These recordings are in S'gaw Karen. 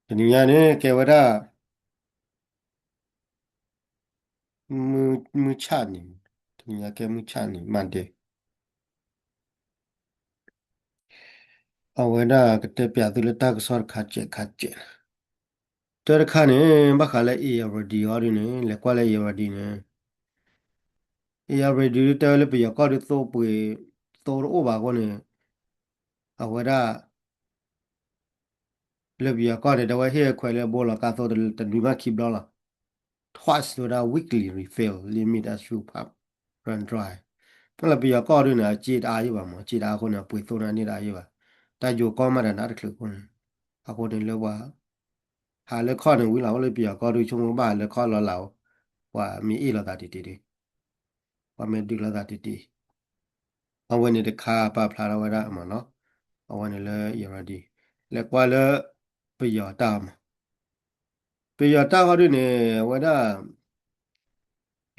တနံၤညါန့ၣ် ကဲဝဲဒၣ် မုၢ်ဆၣ်န့ၣ်, တနံၤညါကဲမုၢ်ဆၣ်န့ၣ် Monday အဝဲဒၣ်ကတဲပၠးသုလၢတၢ်ကစီၣ်တခါစဲးခါစဲး, တၢ်တခါန့ၣ် ဘၣ်ဃးလၢ Irrawaddy အီၤဒ်န့ၣ် လဲၤကွၢ်လၢ Irrawaddy န့ၣ်, Irrawaddy ဒုတဲဝဲလၢပယီၤကီၢ်ဒုသိပှ့ၤ, သိတအိၣ်ဘၣ်အဃိန့ၣ်, အဝဲဒၣ် လၢပယီၤကီၢ်န့ၣ် တဲဝဲဟ့ၣ်ခွဲးလၢဘိလီၤကါသိတနွံဘၣ်ခံဘျီလီၤ. Twice ဝဲဒၣ် weekly refill limit as fuel pump run dry. လၢပယီၤကီၢ်ဒုန့ၣ် အစ့တအါယံၣ်ဘၣ်မး, အစ့တအါအဃိန့ၣ် အပှ့ၤသိန့ၣ်န့ၢ်တအါယံၣ်ဘၣ်. တၢ်ယိၤကီၢ်မးတၢ်နးတချုးအဃိန့ၣ်, အဃိန့ၣ်လၢပှၤ ဟးလၢခီၣ်န့ၣ်ဝံၤလီၤ, အိၣ်လၢပယီၤကီၢ်ဒုဆိကမိၣ်ဘၣ်ဟးလၢခီၣ်လီၤလၢ်, ပှၤမ့ၢ်အ့ၣ်လိာ်သးတံၢ်တံၢ်, ပှၤမ့ၢ်ဒုးလိာ်သးတံၢ်တံၢ် အဝဲန့ၣ်တခါပာ်ဖျါထီၣ်ဝဲဒၣ်မ့ၢ်နီၤ, အဝဲန့ၣ်လၢ Irrawaddy လဲၤကွၢ်လၢ ပယီၤတၢ်မး, ပယီၤတၢ်ဃီဒုန့ၣ် အဝဲဒၣ်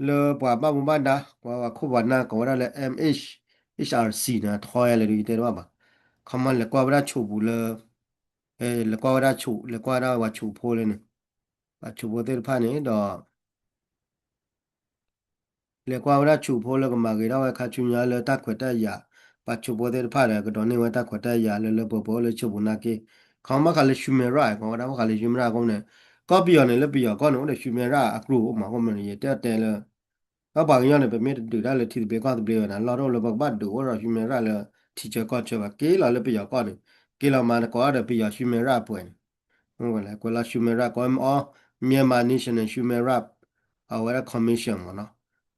လၢပှၤဘၣ်မူဘၣ်ဒါ ပှၤခိၣ်ပှၤနၢ်ကိးဝဲဒၣ်လၢ MHRC န့ၣ် ထီယါလဲၣ်ဒုးယတဲတဘၣ်ဘၣ်, ခီမီလဲၤကွၢ်ဝဲဒၣ်ဆူးပူၤလၢ, လဲၤကွၢ်ဝဲဒၣ်ဆူး, လဲၤကွၢ်ဝဲဒၣ်ပှၤဆူးဖိလၢန့ၣ်, ပှၤဆူးဖိသ့ၣ်တဖၣ်န့ၣ်ဒီး လဲၤကွၢ်ဝဲဒၣ်ဆူးဖိလၢကမၤဂ့ၤထီၣ်ဝဲခါဆူညါလၢတၢ်ခွဲးတၢ်ယာ်, ပှၤဆူးဖိသ့ၣ်တဖၣ်ဒီး ကဒိးန့ၢ်ဝဲတၢ်ခွဲးတၢ်ယာ်လၢလၢပှဲၤပှဲၤအိၣ်လၢဆူးပူၤနာ်က့, ခီမီဘၣ်ဃးလၢ human right ကိးဝဲဒၣ်ဘၣ်ဃးလၢ human right အဃိန့ၣ်, ကီၢ်ပယီၤန့ၣ် လၢပယီၤကီၢ်န့ၣ် အိၣ်ဒီး human right အကြိၢ်မးအဃိန့ၣ် ယတဲတဲလၢ ပှၤကညီန့ၣ် ပမ့ၢ်တဒုးတၢ်လၢထံသဘျ့ကီၢ်သဘျ့ဝဲန့ၣ် အလီၢ်တအိၣ်လၢပကဘၣ်ဒုးအိၣ်ဒီး human right လၢထံဆၢကီၢ်ဆၢဘၣ်, က့ၤလီၤလၢပယီၤကီၢ်န့ၣ်, က့ၤလီၤမၤနကိးဒီးပယီၤ human right ပှဲၤန့ၣ်, ကွဲးလီၤ human right ကိးမ့ၢ်အီၤ Myanmar National Human Right အဝဲဒၣ် commission မ့ၢ်နီၤ,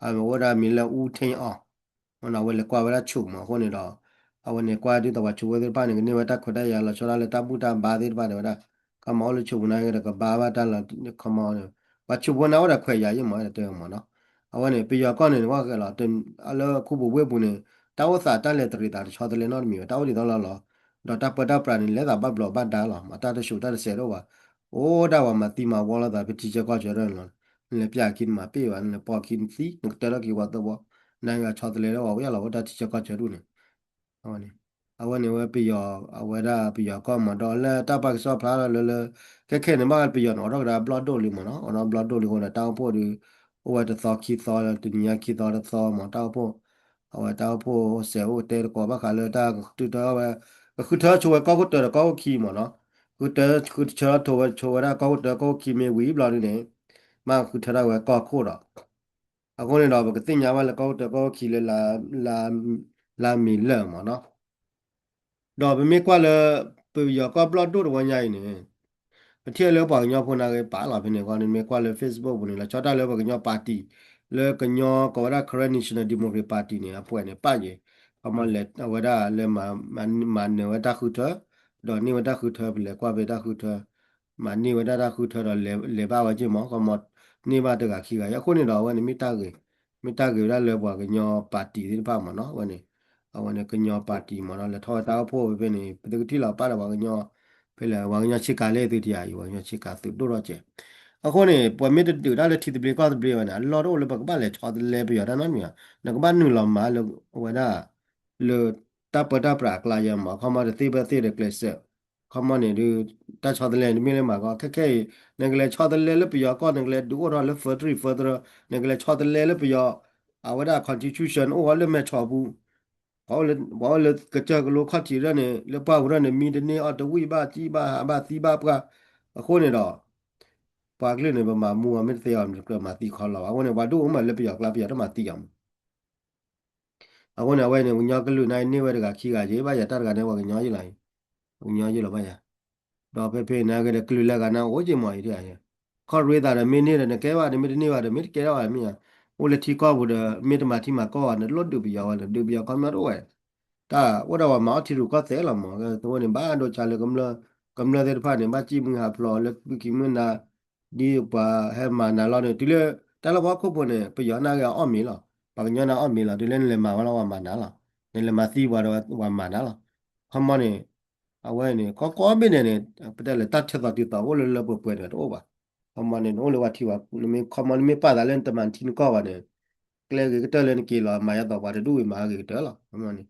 အမ့ၢ်အိၣ်ဒၣ်မံၤလၢ အူထ့အီၤ အဝဲလဲၤကွၢ်ဝဲဒၣ်ဆူးမးအဃိန့ၣ်ဒီး, အဝဲန့ၣ်ကွၢ်ဒ်သိးပှၤဆူးဖိသ့ၣ်တဖၣ်န့ၣ် ကန့ၢ်ဝဲတၢ်ခွဲးတၢ်ယာ်လီၤဆီဒၣ်လၢတၢ်ဘူၣ်တၢ်ဘါသ့ၣ်တဖၣ်န့ၣ်ဝဲဒၣ်, ခီမီအိၣ်လၢဆူးပူၤနာ်က့ဒီးကဘါဘၣ်တၢ်လီၤ, ခီမီ, ပှၤဆူးဖိန့ၣ်အိၣ်ဒီးခွဲးယာ်ယံၣ်မး တဲမ့ၢ်နီၤ, အဝဲန့ၣ် ပယီၤကီၢ်န့ၣ် နကွၢ်ဃဲလီၤ, လၢခူပူၤဝ့ၢ်ပူၤန့ၣ် တၢ်အိၣ်သးတၢ်လဲၤတရံးသးတဆီတလဲနီတမံၤဘၣ်, တၢ်အိၣ်ဒ်သိးလီၤလီၤ, ဒီးတၢ်ပၢတၢ်ပြးန့ၣ် လဲၤသးဘၣ်ဘျီးဘၣ်ဒါလီၤ, မ့ၢ်တၢ်တဆူးတၢ်တစဲးတအိၣ်ဘၣ်, အိၣ်ဒၣ်ပှၤမၤသံမၤဝီလိာ်သးဖဲထံဆၢကီၢ်ဆၢထီၣ်န့ၣ်လီၤ, နလဲၤပျၢ်ခံနမၤပ့ၢ်ဘၣ်, နလဲၤပိာ်ခံနသံ, နကတၢၢ်ထီၣ်ခံပှၤသၢဘီ, နဂၤဆီတလဲဒီးပှၤဝဲလီၤ အိၣ်တၢ်ထံဆၢကီၢ်ဆၢဒူၣ်န့ၣ် အဝဲန့ၣ်, အဝဲန့ၣ်ဝဲပယီၤ, အဝဲဒၣ်ပယီၤကီၢ်မး ဒီးလၢတၢ်ပာ်ကစီၣ်ဖျါလၢလၢ, ခဲခဲန့ၣ် ဘၣ်ပယီၤန့ၣ် အိးထီၣ်ကဒါဘျီၣ်ဒိၣ်လံမးနီၤ, အိးထီၣ်ဘျီၣ်ဒိၣ်လံအဃိဒီး တၢ်အိၣ်ဖှိၣ်ဒီး, အိၣ်ဝဲတသီခံသီလၢတနံၤညါခံသီတသီမး တၢ်အိၣ်ဖှိၣ်, အဝဲတၢ်အိၣ်ဖှိၣ်စဲးအိၣ်တဲသကိးဘၣ်ဃးလၢတၢ်ကထုးထၢဝဲ, ကဃုထၢဆိဝဲကီၢ်ခိၣ်တၢဒီးကီၢ်ခိၣ်ခံမးနီၤ, ဃုထၢ, ဃုထၢဆိဝဲဒၣ်ကီၢ်ခိၣ်တၢကီၢ်ခိၣ်ခံမ့ၢ်ဝံၤဘျီဒ်န့ၣ်, မ့ၢ်ဃုထၢဒၣ်ဝဲကီၢ်ခိၣ်ဒီး အဃိန့ၣ်ဒီး ပကသ့ၣ်ညါဘၣ်လၢကီၢ်ခိၣ်တၢကီၢ်ခိၣ်ခံလၢ လါမ့ၤလၢာ်မးနီၤ, ဒီးပမ့ၢ်ကွၢ်လၢ ပယီၤကီၢ်ဘျီၣ်ဒိၣ်တဝီညါအံၤန့ၣ်, ပထံၣ်လၢပှၤကညီဖိနာ်က့ပာ်လီၤဖဲန့ၣ်အဂီၢ်န့ၣ် မ့ၢ်ကွၢ်လၢ Facebook ပူၤန့ၣ် လီၤဆီဒၣ်တၢ်လၢပှၤကညီ party လၢကညီကိးဝဲဒၣ် Karen National Democratic Party န့ၣ် အပှဲၤန့ၣ်ပာ်ယဲၤ, ခီမီလဲၤအဝဲဒၣ်လၢ မၤနၢၤဝဲတၢ်ဃုထၢ, ဒီးန့ၢ်ဝဲတၢ်ဃုထၢ ပလဲၤကွၢ်ဖဲတၢ်ဃုထၢ မၤန့ၢ်ဝဲဒၣ်တၢ်ဃုထၢဒီးလဲၤဘၣ်ဝဲက့ၢ်မး ခီမီန့ၢ်ဘၣ်တဂၤခံဂၤအံၤ အဃိန့ၣ်ဒီး အဝဲန့ၣ်မ့ၢ်တၢ်ဂ့ၤ, မ့ၢ်တၢ်ဂ့ၤဝဲဒၣ်လၢပှၤကညီ party သ့ၣ်တဖၣ်မးနီၤ အဝဲန့ၣ်, အဝဲန့ၣ်ကညီ party မးနီၤ လဲၤထီၣ်ဝဲတၢ်အိၣ်ဖှိၣ်ဖဲဖဲန့ၣ် ပသုကထံၣ်လီၤပာ်ဒီးပှၤကညီ, ဖဲလဲၣ်ပှၤကညီဆ့ကၤလၢသုတယၤအံၤ ပှၤကညီဆ့ကၤသုးဒိၣ်ထီၣ်ကဲး, အဃိန့ၣ် ပှၤမ့ၢ်တဒုးတၢ်လၢထံသဘျ့ကီၢ်သဘျ့ဘၣ်န့ၣ် အလီၢ်တအိၣ်လၢပကဘၣ်လဲၤဆီတလဲပယီၤတၢ်နီတမံၤဘၣ်, နကဘၣ်နုာ်လီၤမၤလၢအဝဲဒၣ် လၢတၢ်ပၢတၢ်ပြးအကျါယဲမး ခီမီတသ့ဖဲသ့ဒီးကျဲးစၢး, ခီမီန့ၣ်ဒုး တၢ်ဆီတလဲန့ၣ်တမ့ၢ်လၢမၤကီ ခဲခဲအံၤ နကလဲၤဆီတလဲလၢပယီၤကီၢ် နကလဲၤဒုးအိၣ်ထီၣ်လၢ federal federal နကလဲၤဆီတလဲလၢပယီၤ အဝဲဒၣ် constitution အိၣ်ဝဲလၢမဲာ်ဆီးပူၤ, ပှၤအိၣ်လၢကစၢၢ်ကလိခီၣ်ထံးရၢၢ်န့ၣ် လၢပှၢ်ပူၤရၢၢ်န့ၣ် မံတန့ၢ်အီၣ်တဝံၣ်ဘၣ် စံၣ်ဘၣ်ဟးဘၣ်သံဘၣ်ပှၢ်, အဃိန့ၣ်ဒီး ပှၤကလုာ်န့ၣ် ပမၤမူအီၤမ့ၢ်တသ့အီၤ မ့ၢ်တကြၢးမၤသံခီလီၤဘၣ် အဃိန့ၣ် ပှၤဒုးအိၣ်မးလၢပယီၤကျါ ပယီၤတမၤသံအီၤမး အဃိန့ၣ် အဝဲန့ၣ် ပှၤကညီကလုာ်န့ၣ်န့ၢ်ဝဲတဂၤခံဂၤက့ၤ ဘၣ်ယၤတၢ်တဂၤန့ၣ် ပှၤကညီယံလီၤ, ပှၤကညီယံလီၤဘၣ်ယၤ, ဒီးဖဲဖဲန့ၣ်က့ဒီး ကလုာ်လၢဂၤန့ၣ် အိၣ်က့ၤမးအံၤ, ခီၣ်ရ့သးဒီးမ့ၢ်န့ၢ်ဒီးနကဲဘၣ် နမ့ၢ်တန့ၢ်ဘၣ်ဒီး မ့ၢ်တကဲထီၣ်ဘၣ်မ့ၢ်ဧါ, အိၣ်လၢထံကီၢ်ပူၤဒီး မ့ၢ်တမၤထံမၤကီၢ်ဘၣ်န့ၣ် တလိၣ်ဒုးပယီၤဝဲန့ၣ် ဒုးပယီၤခီမီတအိၣ်ဝဲ, တၢ်အိၣ်ဒီးပှၤမၤအီၣ်ထံရူၢ်ကီၢ်သဲးလီၤမး, အဝဲန့ၣ် ဘၣ်ဒိဆါလၢ ကမျၢၢ်သ့ၣ်တဖၣ်န့ၣ် ဘၣ်စံၣ်မုၢ်ဟးဖျိးလၢမုၢ်ခံမုၢ်နၤ ဒ်ပှၤဟဲမၤနၤလီၤန့ၣ် တုၤလၢတၢ်လၢပှၤဟီၣ်ခိၣ်ဖိန့ၣ် ပယီၤနာ်က့အီၣ်မ့ၤလီၤ, ပှၤကညီနာ်အီၣ်မ့ၤလီၤ, တုၤလၢနလဲၤမၤဝဲလီၤပှၤမၤနၤလီၤ, နလဲၤမၤသံပှၤဒီးပှၤမၤနၤလီၤ, ခီမီန့ၣ် အဝဲန့ၣ် ကီကီဘ့ၣ်န့ၣ်န့ၣ် ပတဲလၢတၢ်ထဲသိးတုၤသိးအိၣ်လၢလၢပှဲၤပှဲၤန့ၣ်တအိၣ်ဘၣ်, ခီမီန့ၣ် နအိၣ်လၢပှၤထံပှၤကီၢ် နမ့ၢ်ခီမီနမ့ၢ်ပာ်သးလၢနတမၤထံနကီၢ်ဘၣ်န့ၣ် ကျဲဂ့ၤကတၢၢ်လၢနက့ၤလီၤ မၤယၤသိးပှၤတဒူၣ်ဝံၤမၤဂ့ၤကတၢၢ်လီၤ, ခီမီန့ၣ်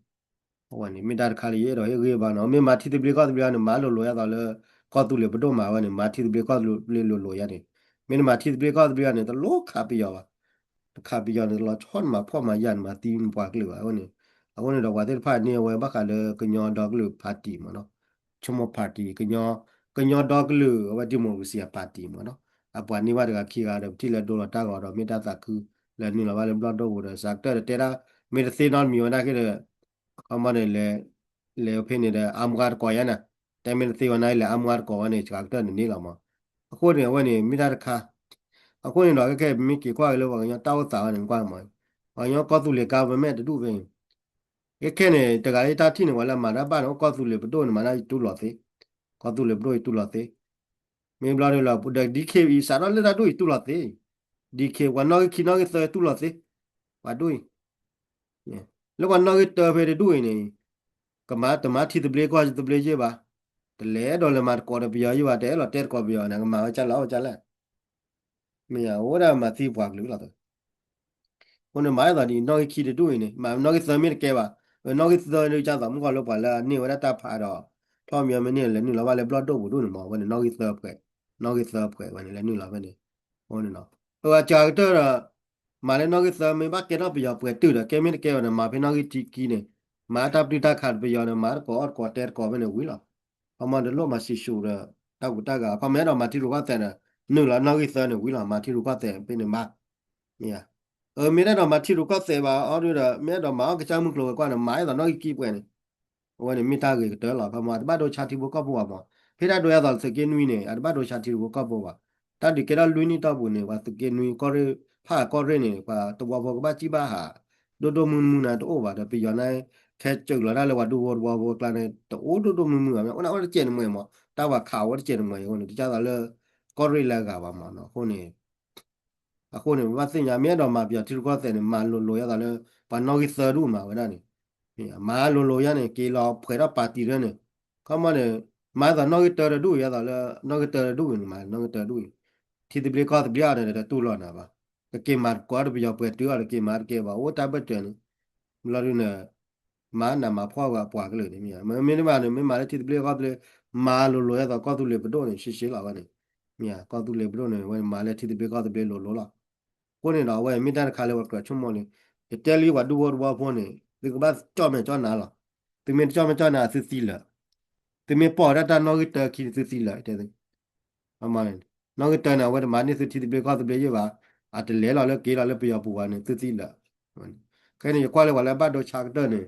အဝဲန့ၣ် မ့ၢ်တၢ်တခါလၢယအဲၣ်ဒိးဟ့ၣ်ဂံၢ်ဘါနီၤ, မ့ၢ်မၤထံသဘျ့ကီၢ်သဘျ့န့ၣ် မၤလိၤလိၤယၤသိးလၢ ကီၢ်သူလ့ၤပဒိၣ်မၤဝဲန့ၣ် မၤထံသဘျ့ကီၢ်သဘျ့လိၤလိၤယါန့ၣ်, မ့ၢ်နမၤထံသဘျ့ကီၢ်သဘျ့ယါန့ၣ် တလိၣ်ခးပယီၤဘၣ်, တခးပယီၤန့ၣ် တလီၤဆီနမၤဖှီၣ်မၤယာ်နမၤသံနပှၤကလုာ်ဘၣ်အဃိန့ၣ်, အဃိန့ၣ်ဒီးပှၤသ့ၣ်တဖၣ်န့ၢ်အဝဲဘၣ်ဃးလၢကညီဒီကလုာ် party မ့ၢ်နီၤ, ဆိကမိၣ် party ကညီ, ကညီဒီကလုာ်အဝဲ democracy အ party မ့ၢ်နီၤ, အပှၤန့ၢ်ဘၣ်တဂၤခံဂၤဒီး ပထံၣ်လၢဒိလီၤတၢ်ဂီၤဒီး မ့ၢ်တၢ်သးခု လဲၤနုာ်လီၤဘၣ်လၢဘျီၣ်ဒိၣ်ပူၤဒီး စးကတၢၢ်ဒီးတဲဒၣ် မ့ၢ်တသ့နီတမံၤဝဲဒၣ်က့ဒီး ခီမီန့ၣ် လဲၤဖဲန့ၣ်ဒီး အါမူအါတကိးယါန့ၣ်, တဲမ့ၢ်တသ့ဝဲန့ၣ် လဲၤအါမူအါတကိးဝဲန့ၣ် စှၤကတၢၢ်န့ၣ်န့ၣ်လီၤမး, အဃိန့ၣ် အဝဲန့ၣ် မ့ၢ်တၢ်တခါ, အဃိန့ၣ်ဒီး ခဲခဲပမ့ၢ်က့ၤကွၢ်က့ၤလၢပှၤကညီတၢ်အိၣ်သးဝဲန့ၣ် ကွၢ်မး, ပှၤကညီကီၢ်သူလ့ၤ government တဒူၣ်ဖဲန့ၣ်, ခဲခဲန့ၣ် တဂၤလၢယတၢ်ထံၣ်န့ၣ် ပှၤလၢမၤတၢ်ဘၣ်န့ၣ် အိၣ်ကီၢ်သူလ့ၤပဒိၣ်န့ၣ် မၤတၢ်ယတူၢ်လိာ်သ့, ကီၢ်သူလ့ၤပဒိၣ်ယတူၢ်လိာ်သ့ မ့ၢ်ဘျီဒ်လီၤ ဒီး DK အံၤ စးထီၣ်လၢတၢ်ဒူၣ်အံၤတူၢ်လိာ်သ့, DK ပှၤနီၣ်ဂံၢ်ခံနီၣ်ဂံၢ်သၢတူၢ်လိာ်သ့, ပှၤဒူၣ်အံၤ, လၢပှၤနီၣ်ဂံၢ်တၢဖဲတဒူၣ်အံၤန့ၣ်, ကမၤတမၤထံသဘျ့ကီၢ်သဘျ့ယဲၢ်ဘၣ်, တလဲၤအဲၣ်ဒိးလဲၤမၤတကိးဒီးပယီၤယဲၢ်ဘၣ်, တအဲၣ်လီၤတဲတကိးပယီၤန့ၣ် ကမၤဝဲကၢ်လၢအီၣ်ကၢ်လၢ မ့ၢ်ယါ အိၣ်ဝဲဒၣ်မၤသံပှၤကလုာ်လီၤ. အဃိန့ၣ် မၤအသးဒ်အံၤ နီၣ်ဂံၢ်ခံတဒူၣ်အံၤန့ၣ် မၤနီၣ်ဂံၢ်သၢမ့ၢ်တကဲဘၣ်, နီၣ်ဂံၢ်သၢဒ်ကၢ်သိးမုၢ်ကီၢ်လၢပှၤလၢအန့ၢ်ဝဲဒၣ်တၢ်ဖးဒီး ထီၣ်မံၤမ့ၢ်န့ၢ်လဲၤနုာ်လီၤဘၣ်လၢဘျီၣ်ဒိၣ်ပူၤဒူၣ်န့ၣ်မး အဝဲန့ၣ် နီၣ်ဂံၢ်သၢဖှဲး, နီၣ်ဂံၢ်သၢဖှဲးဝဲန့ၣ် လဲၤနုာ်လီၤဖဲန့ၣ်, အဃိန့ၣ်နီၤ, အဝဲစှၤကတၢၢ်ဒီး မၤလၢနီၣ်ဂံၢ်သၢမ့ၢ်ဘၣ်ကဲထီၣ်ပယီၤပှဲၤတုာ်ဒီး ကဲမ့ၢ်တကဲဘၣ်န့ၣ် မၤဖဲနီၣ်ဂံၢ်ခံန့ၣ်, မၤတၢ်ပတုာ်တၢ်ခးဒီးပယီၤန့ၣ် မၤတကိးအီၣ်တကိးတဲတကိးဖဲန့ၣ်ဝံၤလီၤ. ခီမီတလိၣ်မၤစံၣ်စိၤဒီး တၢ်ကူတၢ်ဂၤ ခီမီအဲၣ်ဒိးမၤထံရူၢ်ကီၢ်သဲးဒီး နုာ်လီၤနီၣ်ဂံၢ်သၢန့ၣ်ဝံၤလီၤ မၤထံရူၢ်ကီၢ်သဲးဖဲန့ၣ်မး, မ့ၢ်ဧါ, အမ့ၢ်အဲၣ်ဒိးမၤထံရူၢ်ကီၢ်သဲးဘၣ်အီၤဒီး မ့ၢ်အဲၣ်ဒိးမၤအီၣ်ကစၢ်မုၢ်ကျိၤဝဲၤကွာ်န့ၣ် မၤအဲၣ်ဒိးနီၣ်ဂံၢ်ခံပှဲၤန့ၣ် အဝဲန့ၣ်မ့ၢ်တၢ်ဂ့ၤကတၢၢ်လီၤ. ခီမီ အတဘၣ်ဒိဆါထံဖိကီၢ်ဖိဘၣ်မး, ဖဲတၢ်ဒုးကဲထီၣ်အသးလၢသုးက့နွံန့ၣ် အတဘၣ်ဒိဆါထံဖိကီၢ်ဖိဘၣ်. တၢ်ဒုးကဲထီၣ်လွံၢ်နံၣ်တီၢ်ပူၤန့ၣ် ပှၤသုးက့နွံ ကီၢ်ရ့ၣ် ဖးကီၢ်ရ့ၣ်န့ၣ် ပှၤသဝီဖိကဘၣ်စံၣ်ဘၣ်ဟး ဒိၣ်ဒိၣ်မုၢ်မုၢ်န့ၣ်တအိၣ်ဘၣ်ဒီး ပယီၤန့ၣ် ခဲစၢးလီၤတၢ်လၢပှၤဒူဖိသဝီဖိအကျါန့ၣ် တအိၣ်ဒိၣ်ဒိၣ်မုၢ်မုၢ်ဘၣ်, မ့ၢ်အိၣ်ဒၣ်အိၣ်တစဲးန့ၣ်မ့ၢ်မး တၢ်ပှၤခးအိၣ်တစဲးန့ၣ်မ့ၢ်အဃိန့ၣ် တကဲသိးလၢ ကီၢ်ရ့ၣ်လၢအဂၤဘၣ်မးနီၤ အဃိန့ၣ် အဃိန့ၣ် ပဘၣ်သ့ၣ်ညါ မ့ၢ်အဲၣ်ဒိးမၤပယီၤထံရူၢ်ကီၢ်သဲးန့ၣ် မၤလိၤလိၤယဲသိးလၢ ပှၤနီၣ်ဂံၢ်သၢဒူၣ်မၤဝဲဒၣ်န့ၣ်, မၤလိၤလိၤယဲန့ၣ် က့ၤလီၤဖှဲးထီၣ်ပၣ်တံၣ်လၢန့ၣ်, ခီမီန့ၣ် မၤသိးနီၣ်ဂံၢ်တၢတဒူၣ်ယဲသိးလၢ နီၣ်ဂံၢ်တၢတဒူၣ်န့ၣ် မၤနီၣ်ဂံၢ်တၢတဒူၣ်အံၤ, ထံသဘျ့ကီၢ်သဘျ့အီၤန့ၣ် တတူၢ်လိာ်နၤဘၣ်, ကက့ၤမၤတကိးဒီးပယီၤပှဲၤတုၤအီၤ တက့ၤမၤတကဲဘၣ် အိၣ်တၢ်ဘၢၣ်စၢၤန့ၣ် လီၤဒုးန့ၣ် မၤနးမၤဖှီၣ်ဝဲအပှၤကလုာ်န့ၣ်မ့ၢ်, မ့မ့ၢ်တဘၣ်န့ၣ် မ့ၢ်မၤလၢထံသဘျ့ကီၢ်သဘျ့ မၤလိၤလိၤယဲသိးကီၢ်သူလ့ၤပဒိၣ်န့ၣ် ရှဲရှဲလီၤဝဲန့ၣ်, မ့ၢ်ဧါ ကီၢ်သူလ့ၤပဒိၣ်န့ၣ် ဝဲမၤလၢထံသဘျ့ကီၢ်သဘျ့လိၤလိၤလီၤ. အဃိန့ၣ်ဒီး အဝဲမ့ၢ်တၢ်တခါလၢပကြၢးဆိကမိၣ်န့ၣ်, ယတဲလံပှၤဒူဖိသဝီဖိန့ၣ် သုကဘၣ်ကၠီၣ်မဲာ်ကၠီၣ်နါလီၤ. သုမ့ၢ်တကၠီၣ်မဲာ်ကၠီၣ်နါ သုသံလၢာ်, သုမ့ၢ်ပိာ်ဝဲဒၣ်တၢ်နီၣ်ဂံၢ်တၢခံန့ၣ် သုသံလၢာ် တဲ နီၣ်ဂံၢ်တၢန့ၣ် အဝဲတမၤန့ၢ်သုထံသဘျ့ကီၢ်သဘျ့ယဲၢ်ဘၣ်, အတလဲၤလီၤလၢက့ၤလီၤလၢပယီၤပူၤဘၣ်န့ၣ် သုသံလၢာ်. ခဲန့ၣ် ယကွၢ်လၢပှၤလၢဘၣ်ဒိဆါကတၢၢ်န့ၣ်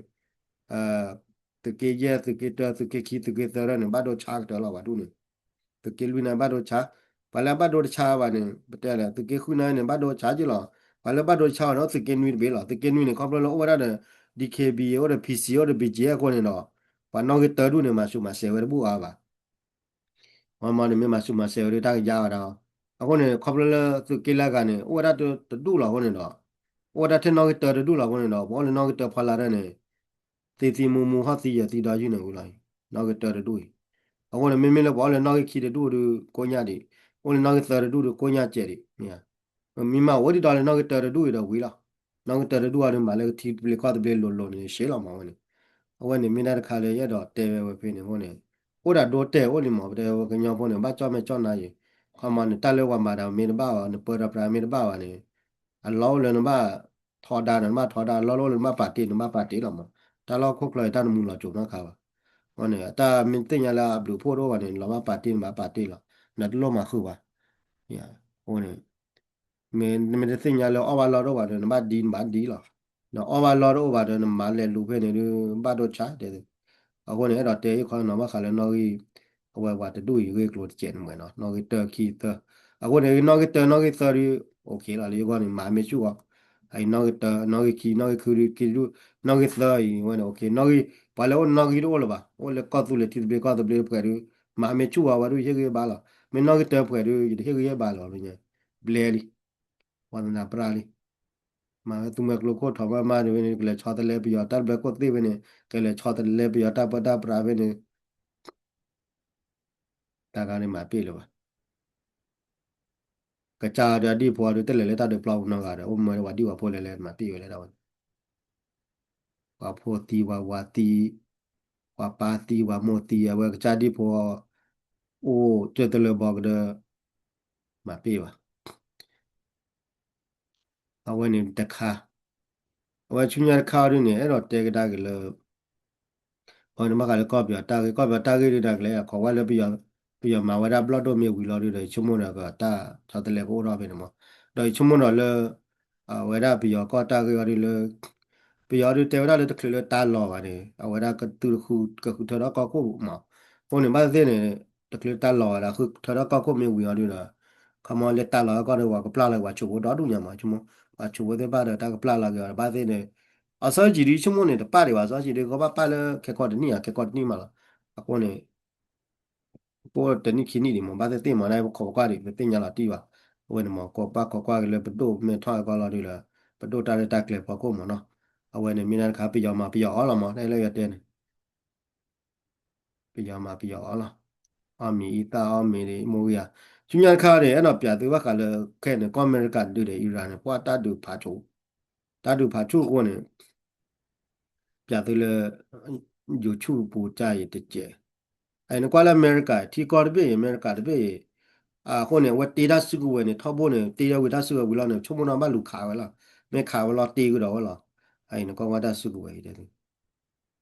သုးက့ယဲၢ် သုးက့တၢ သုးက့ခံ သုးက့သၢန့ၣ် ဘၣ်ဒိဆါကတၢၢ်လီၤပှၤဒူၣ်န့ၣ်, သုးက့လွံၢ်န့ၣ်ဘၣ်ဒိဆါ, ပှၤလၢဘၣ်ဒိတဆါဘၣ်န့ၣ် ပတဲလဲၣ် သုးက့ဃုန့ၣ် ဘၣ်ဒိဆါက့လီၤ. ပှၤလၢဘၣ်ဒိတဆါဘၣ်န့ၣ် အိၣ်သုးက့နွံတဘ့ၣ်လီၤ. သုးက့နွံန့ၣ် ခီဖျိလၢအိၣ်ဝဲဒၣ်ဒီး DKB အိၣ်ဒီး PC အိၣ်ဒီး BGF အဃိန့ၣ်ဒီး ပှၤနီၣ်ဂံၢ်တၢဒူၣ်န့ၣ် မၤဆူးမၤစဲးဝဲတဘူၣ်အါဘၣ် မ့ၢ်မ့ၢ်န့ၣ် မ့ၢ်မၤဆူးမၤစဲးဝဲဒၣ်တၢ်ကယါဝဲဒၣ်, အဃိန့ၣ် ခီဖျိလၢသုးက့လၢအဂၤန့ၣ် အိၣ်ဝဲဒၣ်တဒူၣ်လီၤအဃိန့ၣ်ဒီး, အိၣ်ဝဲဒၣ်ထဲနီၣ်ဂံၢ်တၢတဒူၣ်လီၤအဃိန့ၣ်ဒီး ပှၤအိၣ်လၢနီၣ်ဂံၢ်တၢဖီလာ်ဒၣ်န့ၣ် သံသံမူမူဟီၣ်သံယၢၤသံဒီယုၢ်န့ၣ်ဝံၤလီၤ, နီၣ်ဂံၢ်တၢတဒူၣ်အံၤ, အဃိန့ၣ် မ့မ့ၢ်လၢပှၤအိၣ်လၢနီၣ်ဂံၢ်ခံတဒူၣ်ဒီးကိညၢ်ဒံး, အိၣ်လၢနီၣ်ဂံၢ်သၢတဒူၣ်ဒီးကိညၢ်စဲးဒံး, မ့ၢ်မၤအိၣ်ဒံးဒီးလၢနီၣ်ဂံၢ်တၢတဒူၣ်အံၤဒီးဝံၤလီၤ, နီၣ်ဂံၢ်တၢတဒူၣ်အံၤဒီးမၤလၢထံသဘျ့ကီၢ်သဘျ့လိၤလိၤန့ၣ် ရှဲလီၤမးဝဲန့ၣ်, အဝဲန့ၣ်မ့ၢ်တၢ်တခါလၢယအဲၣ်ဒိးတဲဝဲဝဲဖဲန့ၣ်အဃိန့ၣ်, အိၣ်ဒၣ်ဒိတဲာ်အိၣ်လံမး ပတဲဝဲကညီဖိန့ၣ် ဘၣ်ကၠီၣ်မဲာ်ကၠီၣ်နါယံၤ, ခီမီန့ၣ် တၢ်လၢပှၤမၤတၢ်မ့ၢ်တဘၣ်ဘၣ် နပၢတၢ်ပြးမ့ၢ်တဘၣ်ဘၣ်န့ၣ်, အလီၢ်အိၣ်လၢနဘၣ်ထီဒါန့ၣ် နဘၣ်ထီဒါ အလီၢ်အိၣ်လၢနဘၣ်ပာ်တ့ၢ် နဘၣ်ပာ်တ့ၢ်လီၤမး, တၢ်လီၢ်ခိၣ်ကျၢၢ်အံၤတၢ်နမူလီၤစိၤနီတခါဘၣ်, အဃိန့ၣ် အတၢ်မ့ၢ်သ့ၣ်ညါလၢအဘျုးဖှိၣ်တအိၣ်ဘၣ်န့ၣ် နလီၤဘၣ်ပာ်တ့ၢ် နဘၣ်ပာ်တ့ၢ်လီၤ, နတလိၣ်မၤဃုာ်ဘၣ်, အဃိန့ၣ် မ့ၢ်နမ့ၢ်တသ့ၣ်ညါလၢအီၣ်ဘၣ်လီၢ်တအိၣ်ဘၣ်ဒီး နဘၣ်ဒံနဘၣ်ဒံလီၤ, နအီၣ်ဘၣ်လီၢ်တအိၣ်ဘၣ်ဒီး နမၤလဲၤလူၤဖဲန့ၣ်ဒုး ဘၣ်ဒိဆါတဲ, အဃိန့ၣ် အဲၣ်ဒိးတဲယခီနီၤ ဘၣ်ဃးလၢနီၣ်ဂံၢ်, အဝဲပှၤတဒူၣ်အံၤဂ့ၢ်ကျိၤတစဲးန့ၣ်မ့ၢ်နီၤ နီၣ်ဂံၢ်တၢခံသၢ, အဃိန့ၣ် နီၣ်ဂံၢ်တၢနီၣ်ဂံၢ်သၢဒုး okay လီၤ လၢယဂီၢ်န့ၣ် မၤမ့ၢ်ဆူၣ်ဂီၤ, အအံၤနီၣ်ဂံၢ်တၢ နီၣ်ဂံၢ်ခံ နီၣ်ဂံၢ်ခံဒုး ခံဒုး, နီၣ်ဂံၢ်သၢအံၤဝဲန့ၣ် okay နီၣ်ဂံၢ်, ပှၤလၢအိၣ်နီၣ်ဂံၢ်တအိၣ်လၢၤဘၣ် အိၣ်လၢကီၢ်သူလ့ၤထံသဘျ့ကီၢ်သဘျ့တပှဲၤဒုး, မၤမ့ၢ်ဆူၣ်ဂီၤဝဲဒုး ယဟ့ၣ်ဂံၢ်ဟ့ၣ်ဘါလီၤ, မ့ၢ်နီၣ်ဂံၢ်တၢပှဲၤဒုး ယတဟ့ၣ်ဂံၢ်ဟ့ၣ်ဘါလီၤ, ဘျဲလံ ပှၤသနာ်ပရၢ်လံ, မၤဝဲသူမှဲကျိခိၣ်ထီၣ်မးမးဒ်ဝဲန့ၣ် ကလဲၤဆီတလဲပယီၤတၢ်တဘျၢခိၣ်သ့ၣ်ဝဲန့ၣ် ကလဲၤဆီတလဲပယီၤတၢ်ပၢတၢ်ပြးဖဲန့ၣ်, တၢ်ဂၤန့ၣ်မၤပ့ၢ်လၢၤဘၣ်, ကစၢ်ဒီးအဒံၣ်ဖိအဒုးတလဲၤလၢတၢ်ဒုးပျီပူၤနီတဂၤဒီး အိၣ်မၢလၢပှၤဒံၣ်ပှၤဖိလဲၤလဲၤမၤပ့ၢ်ဝဲလဲၣ်ဒၣ်ဝဲန့ၣ်, ပှၤဖိသံ ပှၤဝၤသံ, ပှၤပၢ်သံ ပှၤမိၢ်သံ အဝဲကစၢ်ဒံၣ်ဖိ အိၣ်ကၢၢ်တလၢဘီကဒၢ မၤပ့ၢ်ဘၣ်. အဝဲန့ၣ်တခါ, အဝဲဆူညါတခါအီၤဒုန့ၣ် အဲၣ်ဒိးတဲကဒါက့ၤလၢ အဝဲန့ၣ်ဘၣ်ဃးလၢကီၢ်ပယီၤတၢ်ဂ့ၢ် ကီၢ်ပယီၤတၢ်ဂ့ၢ်ဒုဒၣ်ကလဲၣ် ခိးဝဲလၢ ပယီၤမၤဝဲဒၣ်ဘျီၣ်ဒိၣ်မ့ၢ်ဝံၤလီၤဒုဒီး ယဆိကမိၣ်ဒီးကတၢ်ဆီတလဲကအိၣ်ထီၣ်ဖဲန့ၣ်မး, ဒီးယဆိကမိၣ်ဒီးလၢ အဝဲဒၣ်ပယီၤကီၢ်တၢ်ဂ့ၢ်အီၤဒုလၢ ပယီၤဒုတဲဝဲဒၣ်လၢတချုးလၢတၢ်လီၤဘၣ်န့ၣ် အဝဲဒၣ်ကသုတဃုကဃုထၢထီၣ်ကီၢ်ခိၣ်မး, အဃိန့ၣ် ဘၣ်သ့ၣ်သ့ၣ်န့ၣ် တချုးတၢ်လီၤဘၣ်ဒီး ဃုထၢထီၣ်ကီၢ်ခိၣ်မ့ၢ်ဝံၤအီၤဒုဒီး ခီမီလၢတၢ်လီၤကီၢ်ဒီး ပှၤကပျၢ်လီၤက့ၤပှၤဆိးဖိဒီဒူၣ်ညါမး ဆိကမိၣ် ပှၤဆိးဖိသ့ၣ်တဖၣ်ဒီးတၢ်ကပျၢ်လီၤက့ၤအီၤဒီး ဘၣ်သ့ၣ်န့ၣ် အစီဆှံဒုယဆိကမိၣ်န့ၣ် တပၣ်ဒံးဘၣ် အစီဆှံဒုကဘၣ်ပၣ်လၢခဲကီၢ်တနံၣ်ဧါ ခဲကီၢ်တနံၣ်မးလီၤ. အဃိန့ၣ် ပအိၣ်တနံၣ်ခံနံၣ်ဒံးမး ဘၣ်သ့ၣ်သ့ၣ်မး နပခိးကွၢ်ဒံး ပသ့ၣ်ညါလီၤတံၢ်ဘၣ်. အဝဲန့ၣ်မး ကိးဘၣ်ခိးကွၢ်က့ၤလၢပဒိၣ်မဲာ်ထီၣ်အကီၢ်လီၤဒုလၢ ပဒိၣ်တၢ်ရဲၣ်တၢ်ကျဲၤဖီခိၣ်မးနီၤ. အဝဲန့ၣ်မ့ၢ်ဒၣ်တခါ ပယီၤမၤပယီၤအီၤလီၤမး တၢ်လၢယတဲန့ၣ် ပယီၤမၤပယီၤအီၤလီၤ. အီၣ်မ့ၤအံသၣ်အီၣ်မ့ၤဒ်မိၢ်ဂ့ၤဧါ. ဆူညါတခါန့ၣ် အဲၣ်ဒိးပျးသုဘၣ်ဃးလၢခဲန့ၣ် ကီၢ်အမဲရကၤဒုဒီး အံရၣ်န့ၣ် ပှၤတၢ်ဒုးဖးဆူၣ် တၢ်ဒုးဖးဆူၣ်အဃိန့ၣ် ပျးသုလၢ YouTube ပူၤတၢ်အံၤတကဲး. အအံၤနကွၢ်လၢအမဲရကၤ ထံကီၢ်တဘ့ၣ်အံၤ အမဲရကၤတဘ့ၣ်အံၤ အဃိန့ၣ် အဝဲတ့တၢ်စုကဝဲၤန့ၣ် ထီဘိန့ၣ် တ့ဒီးဝံၤတၢ်စုကဝဲၤဝံၤလီၤန့ၣ် ဆိကမိၣ်နီၣ်ဘၣ်လူၤခးဝဲလီၤ. မ့ၢ်ခးဝဲလီၤတ့ကဒီးဝဲလီၤ. အအံၤနကွၢ်ကွၢ်တၢ်စုကဝဲၤအံၤ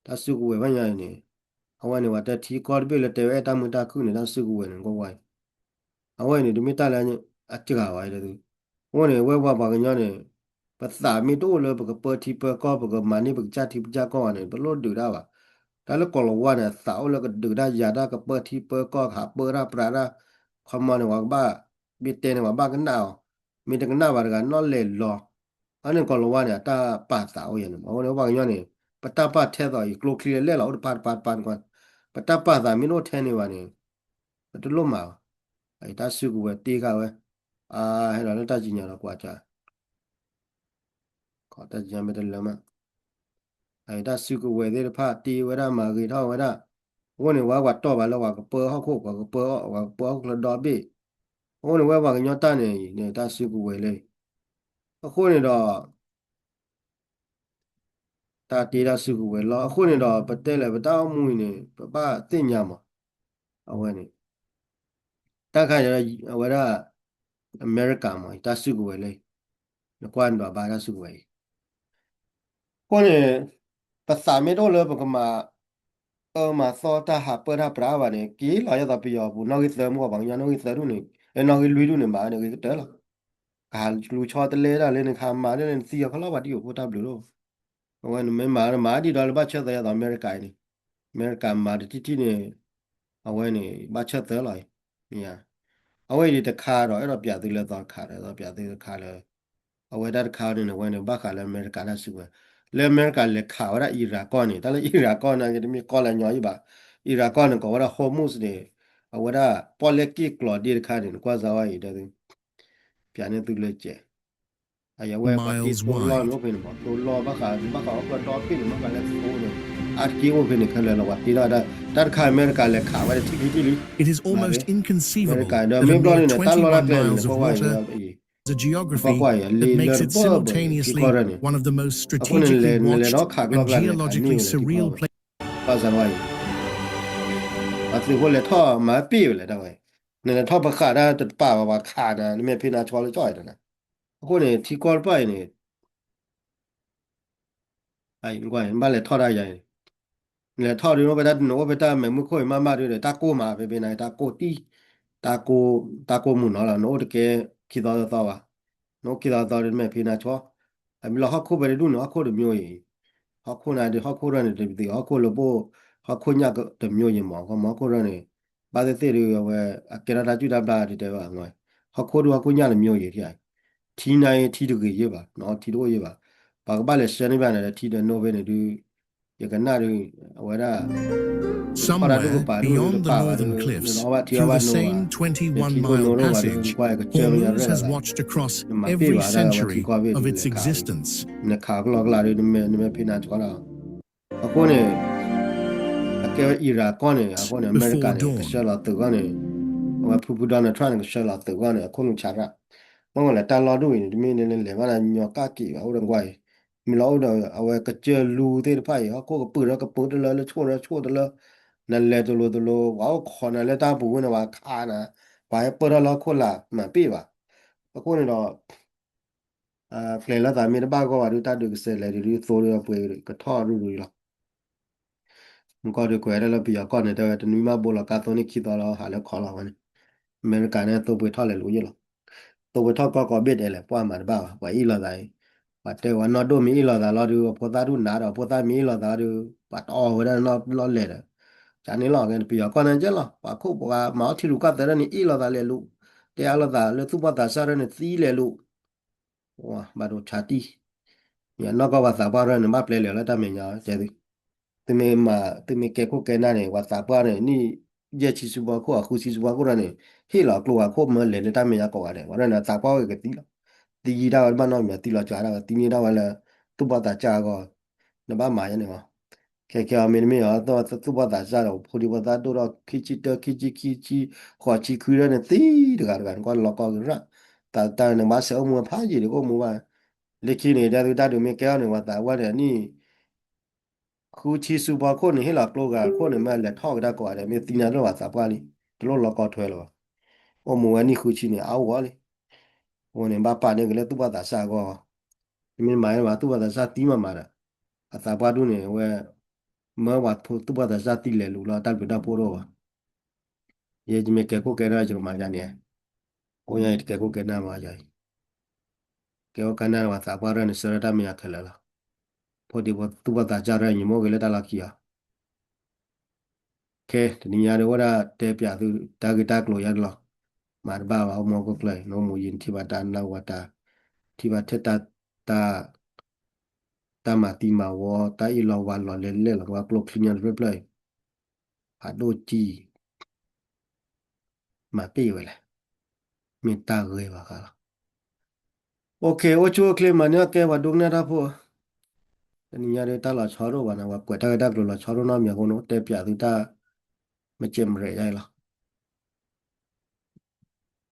တၢ်စုကဝဲၤဘၣ်ညီအံၤန့ၣ် အဝဲန့ၣ်ပှၤတဲထံကီၢ်တဘ့ၣ်လၢတဲဝဲအဲၣ်တၢ်မုာ်တၢ်ခုၣ်န့ၣ် တၢ်စုကဝဲၤန့ၣ် နကွၢ်ကွၢ်အံၤ အဝဲအံၤန့ၣ် တမ့ၢ်တၢ်လၢအစှၤဘၣ်အံၤ အဃိန့ၣ် ဝဲပှၤပှၤကညီန့ၣ် ပသးမ့ၢ်တအိၣ်လၢပကပၢထံပၢကီၢ် ပကမၤန့ၢ်ပကစၢ်ထံပကစၢ်ကီၢ်ဘၣ်န့ၣ် ပလိၣ်ဒုးတၢ်ဘၣ်. တၢ်လၢကိၤလၤဝါန့ၣ် အသးအိၣ်လၢကဒုးတၢ်ယၤတၢ် ကပၢထံပၢကီၢ် ကဟးပၢတၢ်ပြးတၢ် ခီမီန့ၣ် ပှၤကဘၣ် မ့ၢ်တဲန့ၣ် ပှၤဘၣ်ကနၣ်အီၤ မ့ၢ်တကနၣ်ဘၣ်တဂၤ နီၣ်လဲၤလီၤ. အန့ၣ်ကိၤလၤဝါန့ၣ် အတၢ်ပာ်သးအိၣ်ယၤန့ၣ် အဃိန့ၣ် ပှၤကညီန့ၣ် ပတၢ်ပာ်ထဲသိးအံၤ ကျိချံလဲၣ်လီၤ အိၣ်တပၤတပၤတပၤတပၤ ပတၢ်ပာ်သးမ့ၢ်တအိၣ်ထဲန့ၣ်ဘၣ်န့ၣ် ပတလိၣ်မၤဘၣ်. တၢ်စုကဝဲၤတ့ဃာ်ဝဲ အဟဲလီၤလၢတၢ်ကံးညာ်ဒီးကွၢ်ကၢ် တၢ်ကံးညာ်မ့ၢ်တလၢမး တၢ်စုကဝဲၤသ့ၣ်တဖၣ်တ့ဝဲဒၣ်မၤဂ့ၤထီၣ်ဝဲဒၣ်. အဃိန့ၣ် ဝဲပှၤတီၢ်ဘၣ်လၢပှၤကပၢဟီၣ်ခိၣ် ပှၤကပၢ ပှၤကပၢဟီၣ်ခိၣ်ချၢဒီဘ့ၣ်. အဃိန့ၣ် ဝဲပှၤကညီတၢ်န့ၣ် တၢ်စုကဝဲၤလၢ အဃိန့ၣ်ဒီး တၢ်တ့တၢ်စုကဝဲၤလီၤ. အဃိန့ၣ်ဒီး ပတဲလဲၣ် ပတၢ်အိၣ်မူအံၤန့ၣ် ပဘၣ်သ့ၣ်ညါမး အဝဲန့ၣ် တၢ်ခါအံၤ အဝဲဒၣ် အမဲရကၤမး တၢ်စုကဝဲၤလၢ နကွၢ်န့ၣ်ဒီးဘၣ်တၢ်စုကဝဲၤအံၤ အဃိန့ၣ် ပသးမ့ၢ်တအိၣ်လၢပကမၤ အၢမၤသီတၢ်ဟးပၢတၢ်ပြးဘၣ်န့ၣ် က့ၤလီၤယသးပယီၤပူၤ နီၣ်ဂံၢ်သၢမူ ပှၤကညီနီၣ်ဂံၢ်သၢဒူၣ်န့ၣ် နီၣ်ဂံၢ်လွံၢ်ဒူၣ်န့ၣ် မၤန့ၣ်ဂ့ၤကတၢၢ်လီၤ. ကဟးလူၤဆီတလဲဒၣ်လၢနကဟးမၤဒ်လဲၣ် နသံအီၤဖီလာ်ပှၤတယိာ်ဖိတၢ်ဘျုးလီၤ. အဝဲန့ၣ်မ့ၢ်မၤမၤဒ်ဒီးလၢဘၣ်ဆၢသၢယသးအမဲရကၤအံၤန့ၣ် အမဲရကၤမၤတထံၣ်ထံၣ်န့ၣ် အဝဲန့ၣ် ဘၣ်ဆၢသၢလီၤ. အဝဲအံၤတခါဒီး အဲၣ်ဒိးပျးသုလၢသီတခါဒီး အဲၣ်ဒိးပျးသုတခါလၢ အဝဲဒၣ်တခါန့ၣ် အဝဲန့ၣ် ဘၣ်ဃးလၢအမဲရကၤတၢ်စုကဝဲၤ လၢအမဲရကၤလဲၤခးဝဲဒၣ်အံရၣ်ကီၢ်န့ၣ် တၢ်လၢအံရၣ်ကီၢ်န့ၣ် တမ့ၢ်ကီၢ်လၢညီအံၤဘၣ်. အံရၣ်ကီၢ်န့ၣ် ကိးဝဲဒၣ် Hormuz န့ၣ် အဝဲဒၣ်ပီၣ်လဲၣ်က့ၣ်ကျီၤဒ့တခါန့ၣ် နကွၢ်စၢၤဝဲအံၤဒီး ပျးန့ၢ်သုလၢကဲး အဝဲပှၤတ့သိလီၢ်န့ၣ်အိၣ်ဖဲန့ၣ်မး သိလီၢ်ဘၣ်ဃး ဘၣ်ဃးအီၣ်ကျီၢ်ဒီဘ့ၣ်န့ၣ် ဘၣ်ဃးလၢသိန့ၣ် အါတက့ၢ်အိၣ်ဖဲန့ၣ်ခဲလၢာ်လီၤ. ပှၤတ့ထီၣ်ဝဲဒၣ် တၢ်တခါအမဲရကၤလဲၤခးဝဲဒၣ်ထံၣ်ထံၣ်ထံၣ်လံ အမဲရကၤဒီးမ့ၢ်ဘျီန့ၣ် တၢ်လီၢ်တၢ်ကျဲန့ၣ် နကွၢ်ကွၢ်အံၤ နကွၢ်ကွၢ်အံၤ လ့လၢတဘၣ်ဘၣ်ထံကီၢ်ရၢၢ်န့ၣ် အဃိန့ၣ် နလဲၤ နလဲၤဒီးခးကျီၢ်ကျါန့ၣ် ခးန့ၢ်ဝဲဒၣ်ထံကီၢ် ကွၢ်စၢၤဝဲအံၤ ပှၤသုးဖိလဲၤထီၣ်မၤပ့ၢ်ဝဲလဲၣ်တၢ်ဝဲ နလဲၤထီၣ်ပဃးတၢ်တပာ်ဘၣ်ပှၤခးနၤ နမ့ၢ်ဖံးနၤဆီလၢကၠီၣ်အံၤတနၤ အဃိန့ၣ် ထံကီၢ်တဖၣ်အံၤန့ၣ် နဘၣ်လဲၤထီၣ်တၢ်ယၤအံၤ နလဲၤထီၣ်ဒုး နအိၣ်ဖဲတၢ် နအိၣ်ဖဲတၢ်မဲာ်မုၢ်ခိၣ်အံၤမးမးဒုးဒီး တၢ်ကိၢ်မးဖဲဖဲနၤ တၢ်ကိၢ်တံၢ် တၢ်ကိၢ် တၢ်ကိၢ်မုၢ်နီၤလီၤ နအိၣ်တကဲခံသီသီဘၣ် နအိၣ်ခံသီသီဒုး နမ့ၢ်ဖံးနၤဆီ အမ့ၢ်လီၤဟီၣ်ခိၣ်ဖဲတဒူၣ်န့ၣ် ဟီၣ်ခိၣ်တမျိုးအံၤ ဟီၣ်ခိၣ်နၤဒုး ဟီၣ်ခိၣ်ရၢၢ်န့ၣ် တသ့ ဟီၣ်ခိၣ်လၢဘိ ဟီၣ်ခိၣ်ညၣ်တမျိုးအံၤမး ကမ့ၢ်ဟီၣ်ခိၣ်ရၢၢ်န့ၣ် ဘၣ်သ့ၣ်သ့ၣ်ဒုး အဝဲ အကဲထီၣ်တၢ်စုၣ်တၢ်ဘျၣ်ဒုးတဲဘၣ် ဟီၣ်ခိၣ်ဒုး ဟီၣ်ခိၣ်ညၣ်တမျိုးအံၤ ထံနၤအံၤ ထံတဂ့ၤယဲၢ်ဘၣ် ထံတအိၣ်ယဲၢ်ဘၣ် ပှၤကဘၣ်လဲၤဆှၢန့ၢ်ဘၣ်န့ၣ်ဒီး ထံဒီးနိဖဲန့ၣ်ဒုး ယကနၣ်ဒုး အဝဲဒၣ် ထီၣ်တၢ်ဒုးကပၤဒုး တပာ်ဘၣ်ဒုး နအီၣ်ဘၣ်ထံအီၣ်ဘၣ်နိဘၣ် ယထံကိၢ်နိတအိၣ်ဘၣ်ဒုး နကွၢ်ယကစၢၢ်မ့ၢ်ယၤရဲၣ်လီၤဘၣ်ဒုး နမၤပ့ၢ်ဘၣ်ဒၣ်ဝဲထံကီၢ်ဘ့ၣ်ဒုး နခးကလီကလးဒုး နမ့ၢ်ဖံးနၤဆီလီၤ အဃိန့ၣ် အကဲဝဲအံရၣ်ကီၢ်န့ၣ် အဃိန့ၣ် အမဲရကၤန့ၣ် ကဆှၢလီၤသုးဂီၢ်န့ၣ် အဝဲဖုဖု Donald Trump န့ၣ် ကဆှၢလီၤသုးဂီၢ်န့ၣ် အခိၣ်နူာ်ဆးရၣ် မ့ၢ်ဝဲလဲၣ်တၢ်လီၢ်ဒိၣ်အံၤန့ၣ် တမ့ၢ်န့ၣ်လဲၤဘၣ်န့ၣ် ညီကၣ်က့ၤဘၣ် အိၣ်ဒီးကွၢ်အံၤ မ့ၢ်လီၤအိၣ်ဒီး အဝဲကစၢၢ်လူသ့ၣ်တဖၣ်အံၤ ဟီၣ်ခိၣ်ကပုာ်ဒီးကပုာ်တလၢ လၢဆိၣ်ဒီးဆိၣ်တလၢ နလဲၤတလိၤတလိၤ ပှၤအိၣ်ခိးနၤလၢတၢ်ပူၤဝဲန့ၣ် ပှၤခးနၤ, ပှၤဟဲပၢၢ်ထီၣ်လၢဟီၣ်ခိၣ်လာ် မၤပ့ၢ်ဘၣ်. အဃိန့ၣ်ဒီး ကျဲၤလၢသးမ့ၢ်တဘၣ်ဂီၢ်ဘၣ်ဒုး တၢ်ဒုးကစဲးလဲၤဒုး ဒုးသိဒုးပှ့ၤကထီၣ်ရူၢ်ရူၢ်လီၤ. မူကီၢ်ဒုးကွဲးဒၣ်လၢပယီၤကီၢ်န့ၣ် တဲဝဲတနွံမးဘိလီၤကါသိန့ၣ်ခံသီလီၤ ဟးလၢခီလီၤဝဲန့ၣ်, အမဲရကၤန့ၣ်သိပှ့ၤထီၣ်လဲၤလူၤယ့ၣ်လီၤ. သိပှ့ၤထီၣ်ကီၢ်ကီၢ်ဘ့ၣ်ဒဲးလဲၣ် ပှၤမၤတဘၣ်ဘၣ် ပှၤအ့ၣ်လိာ်သး, ပှၤတဲဝဲနီၢ်ဒိၣ်မ့ၢ်အ့ၣ်လိာ်သးလီၤဒုး အဖိသၣ်ဒုးနးဒီး အဖိသၣ်မ့ၢ်အ့ၣ်လိာ်သးဒီး ပှၤတအီၣ်ဝဲဒၣ်နီၢ်လီၤလဲၤဒီး, ကန့ၣ်လီၤ ပယီၤကီၢ်န့ၣ်ကဲလီၤ ပှၤခိၣ်ပှၤမၤအီၣ်ထံရူၢ်ကီၢ်သဲးဒၣ်န့ၣ် အ့ၣ်လိာ်သးလဲၤလူၤ, တဲအါလိာ်သးလၢသူၣ်ဘီၣ်သးစၢ်ဒၣ်န့ၣ်သံလဲၤလူၤ ဘၣ်ဒိဆါတံၢ်, မ့ၢ်နီၢ်ကီၢ်ပှၤသးပှၢ်ရၢၢ်န့ၣ် ဘၣ်ပျဲလဲၤလၢတၢ်မဲာ်ညါတဲသု, သုမ့ၢ်မၤ သုမ့ၢ်ကဲခိၣ်ကဲနၢ်န့ၣ် ပှၤသးပှၢ်န့ၣ် နံၣ်ယဲၢ်ဆံဆူဖီခိၣ် အဃုဆံဆူဖီခိၣ်ရၢၢ်န့ၣ် ဟ့ၣ်လီၤကျိၤဝဲခိၣ်မၢလဲၤလၢတၢ်မဲာ်ညါကိးဂၤဒဲး ပှၤရၢၢ်န့ၣ် သးပှၢ်ဝဲကသံလီၤ, သံယံာ်ဒၣ်ဝဲတဘၣ်နီတမံၤ သံလီၤစှၤဒၣ်ဝဲ သံန့ၢ်ဒၣ်ဝဲလၢ သူၣ်ဘီၣ်သးစၢ်အဂီၢ်, နဘၣ်မၤယဲန့ၣ်လီၤ ခဲခဲအီၤမ့တမ့ၢ်အီၤ သူၣ်ဘီၣ်သးစၢ်ဒီး ဖိဒံဖိသၣ်ဒိၣ်ထီၣ်ခံဆံတၢ ခံဆံခံဆံ ဃိးဆံခွံဒၣ်န့ၣ် သံတဂၤတဂၤန့ၣ် ကွၢ်လီၤကီၢ်ကရၢၢ်, တၢ်တၢ်န့ၣ် ဘၣ်ဆဲးအိၣ်မူဝဲဖးယံာ်ဒီးကအိၣ်မူဘၣ်, လၢခံန့ၣ် ဒ်သုတၢ်ဒုးမ့ၢ်ကဲအီၤန့ၣ် ပှၤသးပှၢ်န့ၣ် နံၣ် ဃုဆံဆူဖီခိၣ်န့ၣ် ဟ့ၣ်လီၤကျိၤဂၤခိၣ်န့ၣ် မ့ၢ်လဲၤထီၣ်ကဒါကိးဂၤဒဲး မ့ၢ်သံန့ၢ်လၢပှၤသးပှၢ်လံ, တလိၣ်လီၤကီၢ်ထွဲလၢၤဘၣ်, အိၣ်မူဝဲနံၣ်ဃုဆံန့ၣ် အါဝဲလံ အဃိန့ၣ် ဘၣ်ပာ်န့ၢ်က့ၤလၢသူၣ်ဘီၣ်သးစၢ်အဂီၢ်, မ့ၢ်မၤန့ၣ်ဘၣ် သူၣ်ဘီၣ်သးစၢ်သံမးမးဒီး အသးပှၢ်ဒူၣ်န့ၣ် အဝဲ မၢပှၤသူၣ်ဘီၣ်သးစၢ်သံလဲၤလူၤလီၤ တၢ်ဘျုးတၢ်ဖှိၣ်တအိၣ်ဘၣ်, ယဲယမ့ၢ်ကဲခိၣ်ကဲနၢ်ယကမၤယၤန့ၣ်, ကိးညါအံၤတကဲခိၣ်ကဲနၢ်မးယၤအံၤ, ကဲခိၣ်ကဲနၢ်ပှၤသးပှၢ်ရၢၢ်န့ၣ် ဆှၢလၢတၢ်မဲာ်ညါခဲလၢာ်လီၤ, ဖိဒံဖိသူၣ်ဘီၣ်သးစၢ်ရၢၢ် ယမ့ၢ်အိၣ်က့ၤလၢတၢ်လီၢ်ခံအီၤ ခဲ တနံၤညါဒီး အိၣ်ဒၣ်တဲပၠးသုတၢ်ဂ့ၢ်တၢ်ကျိၤယါန့ၣ်လီၤ. မၤတဘၣ်ဘၣ် အိၣ်မူဟီၣ်ခိၣ်ချၢအံၤ နအိၣ်မူယံၤ နထံၣ်ဘၣ်တၢ်နၢ်ဝါတၢ်, ထံၣ်ဘၣ်ထဲတၢ်, တၢ်မၤသံမၤဝီ တၢ်အ့ၣ်လိာ်ဝါလိာ်လဲၤလဲၣ်လီၤ နဝဲကျိချံညါတဖျၢၣ်ဖျၢၣ်အံၤ ဖးဒိၣ်ကံ မၤတ့ၢ်ဝဲလဲၣ်, မ့ၢ်တၢ်ဂ့ၤဘၣ်ဃးလီၤ. အိၣ်ခ့ အိၣ်ဆူၣ်အိၣ်ချ့ မၤန့ၢ်အီၣ်ကဲပှၤဒိကနၣ်တၢ်ဖိ, တနံၤညါဒီးတၢ်လီၤဆီဒိၣ်ဘၣ်န့ၣ် ပှၤကွဲးတၢ်ဂ့ၢ်တၢ်ကျိၤလီၤဆီဒိၣ်နီတမံၤအဃိန့ၣ် တဲပၠးသုတၢ် မကဲမရဲၣ်ယါအံၤလီၤ.